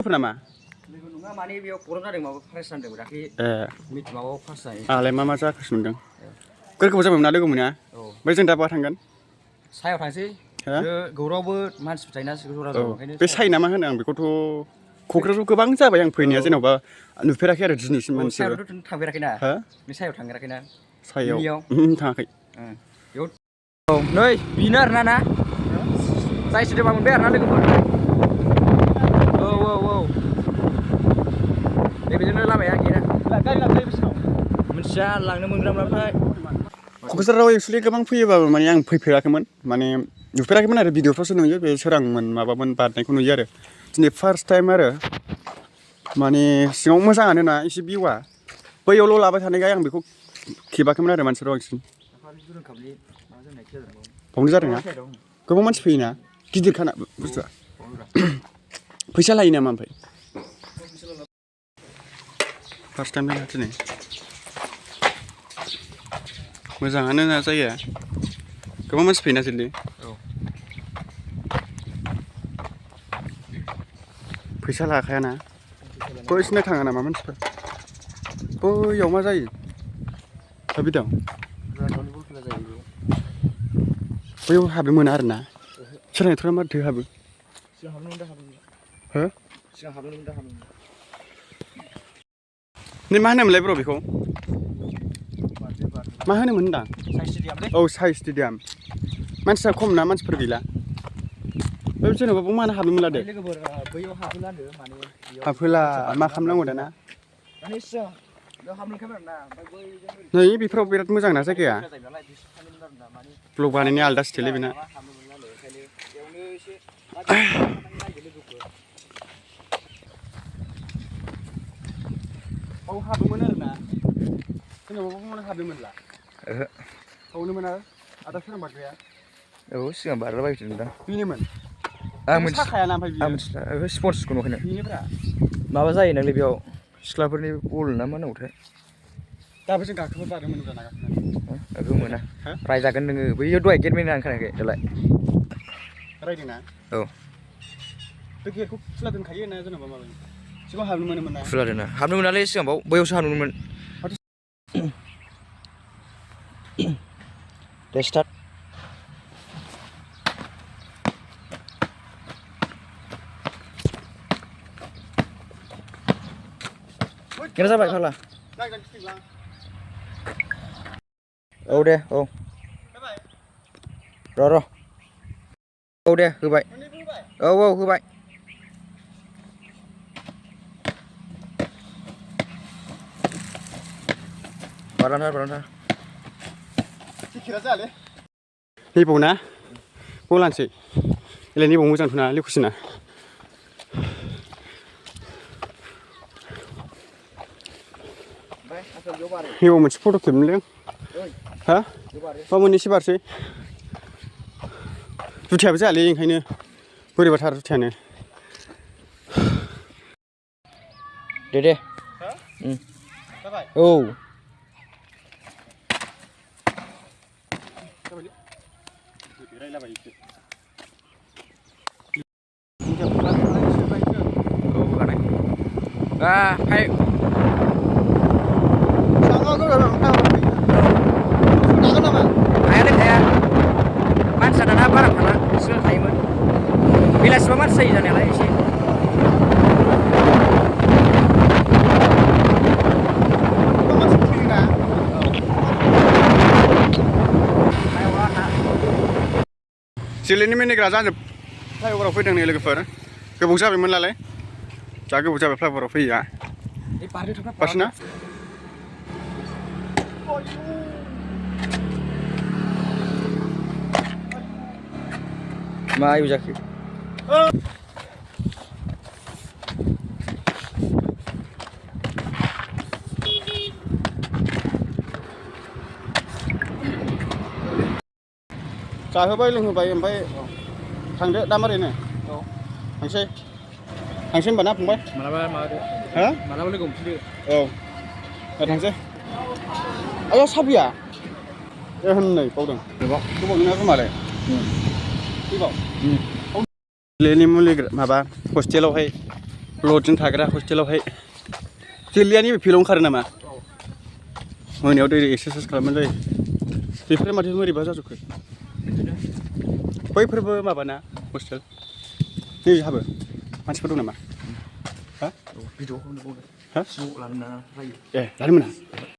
नामा लोगो नङा माने बेयाव प्रब्लेम जादों माबा प्राइस जादों दाख्लि माबायाव पास जायो आंलाय मा जाखोसो मोनदों गोरखौबो जाबायमोन ना लोगो मोना ओमफ्राय जों दा बहा थांगोन सायाव थांसै गौरावबो मानसिफोर थायोना ओंखायनो बे साइ ना मा होनो आं बेखौथ' क'क्राझाराव गोबां जाबाय आं फैनाया जेन'बा नुफेराखै आरो दिनैसिम मानसिबो सायावथ' थांफेराखैना बे सायाव थांफेराखैना सायाव थाङाखै बेयाव नै बेनो आरोना ना जाय सोदोबा मोनबाय आरोना लोगोफोर औ बेबायदिनो लामाया गैया गारि लांफायो बिसिनाव मोनथिया लांनो मोनग्रा मोनाथाय क'क्राझाराव एक्सुवेलि गोबां फैयोबाबो माने आं फैफेराखैमोन माने नुफेराखैमोन आरो भिडिअफ्रावसो नुयो बे सोरांमोन माबामोन बारनायखौ नुयो आरो दिनै फार्स्ट टाइम आरो माने सिङाव मोजाङानो ना एसे भिउआ बैयावल' लाबाय थानायखाय आं बेखौ खेबाखैमोन आरो मानसिफोरा बांसिन बावनो जादों ना गोबां मानसि फैयोना गिदिरखाना बुस्थुआ फैसा लायो नामा ओमफ्राय फार्स्ट टाइम फैना दिनै मोजाङानो ना जायगाया गोबां मानसि फैयोना जोंनि फैसा लाखायाना बैसिनो थाङा नामा मानसिफोर बैयाव मा जायो दा बिदं बैयाव हाबनो मोना आरोना सोरनायथ'रा माथो हाबो हो नै मा होनोमोनलाय ब्र बेखौ मा होनोमोन होनदां औ साइ स्टेडियाम मानसिया खम ना मानसिफोर गैला बे जेनेबा बाव मानो हाबनो मोनला दे हाबहोला मा खालामनांगौ दाना नै बेफोराव बिराद मोजां ना जायगाया ब्लग बानायनाया आलदा स्टाइललै बेना बाव हाबोमोन आरोना जेनेबा बाव मानो हाबनो मोनला बावनो मोना आदा सोरां बारग्राया औ सिगां बारला बायफिनदों दा बेनोमोन आं साखायाना ओमफ्राय बियो मिथिला स्पर्ट्सखौ नुवाखै बेनिफ्रा माबा जायो नालाय बेयाव सिख्लाफोरनि बल ना मा होनांगौथाय दाबो जों गाखोबा बारनो मोनगोन ना गाखोनानै ओहो मोना रायजागोन नोङो बैयाव दहाय गेट मेन खोनायाखै दालाय रायदोंना औ बे गेटखौ खुला दोनखायो ना जेनेबा माबायो सिगाङाव हाबनो मोनोमोन ना खुला दोना हाबनो मोनालै सिगाङाव बैयावसो हाबनो मोनोमोन दे स्टार्ट गेट जाबाय फाग्ला औ दे औ र' औ दे होबाय औ होबाय बारलांथार टिकेटआ जायालै नैबाव ना बाव लानोसै एलाय नैबाव मोजांथ'ना लोकेसना नैबाव मोनसे फट' खेबनोलै हा बा मोननैसो बारसै जुथायाबो जायालै ओंखायनो बोरैबाथार जुथायानो दे औ मानसिया दाना बारा थाला सिगां थायोमोन बेलासिबा मानसि जायो जानायालाय एसे जिलेनि मेनेग्रा जाजोब फ्लाइअभाराव फैदों नै लोगोफोर गोबाव जाबायमोन नालाय जा गोबाव जाबाय फ्लाइअभाराव फैया बारसोना मा आयु जाखो जाहोबाय लोंहोबाय ओमफ्राय थांदो दा मारैनो थांसै होनबा ना फंबाय मालाबा माबादो हो मालाबा लोगो हमफिनदो औ थांसै आया साबिया ए होननै बावदों गोबाव नोंना रुमालाय फैबाव लेनि मुलि माबा हस्टेलावहाय लडजों थाग्रा हस्टेलावहाय जोलियानि फिल्डआव ओंखारो नामा मोनायाव दै एक्सारसाइस खालामनाय जायो बेफोर माथो बोरैबा जाजोबखो बैफोरबो माबाना हस्टेल नैहाबो मानसिफोर दं नामा हा भिडिअ खालामनो हा ज' लानो ना ए लानो मोना